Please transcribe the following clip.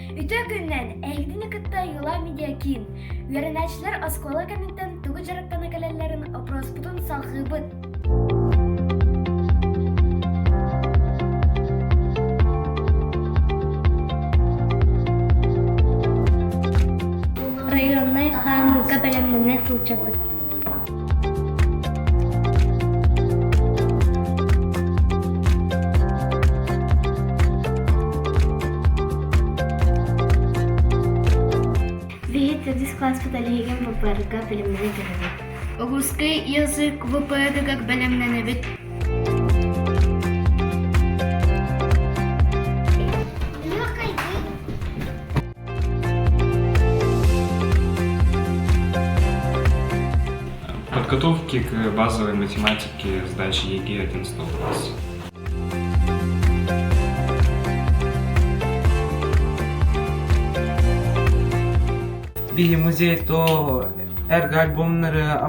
Үтүө күнүнэн эһигини кытта Юла Медиакиин. Үөрэнээччилэр оскуола кэнниттэн тугу дьарыктана кэлэллэрин опроспутун салҕыыбыт. Районнай хаамыыга бэлэмнэнэ сылдьабыт. Биһи төрдүс класспыт Олегин ВПР-га бэлэмнэнэ кэлэбит. Русский язык ВПР-гар бэлэмнэнэбит. Подготовки к базовой математике сдачи ЕГЭ 11 класса. Биһи музей то эргэ альбомнары.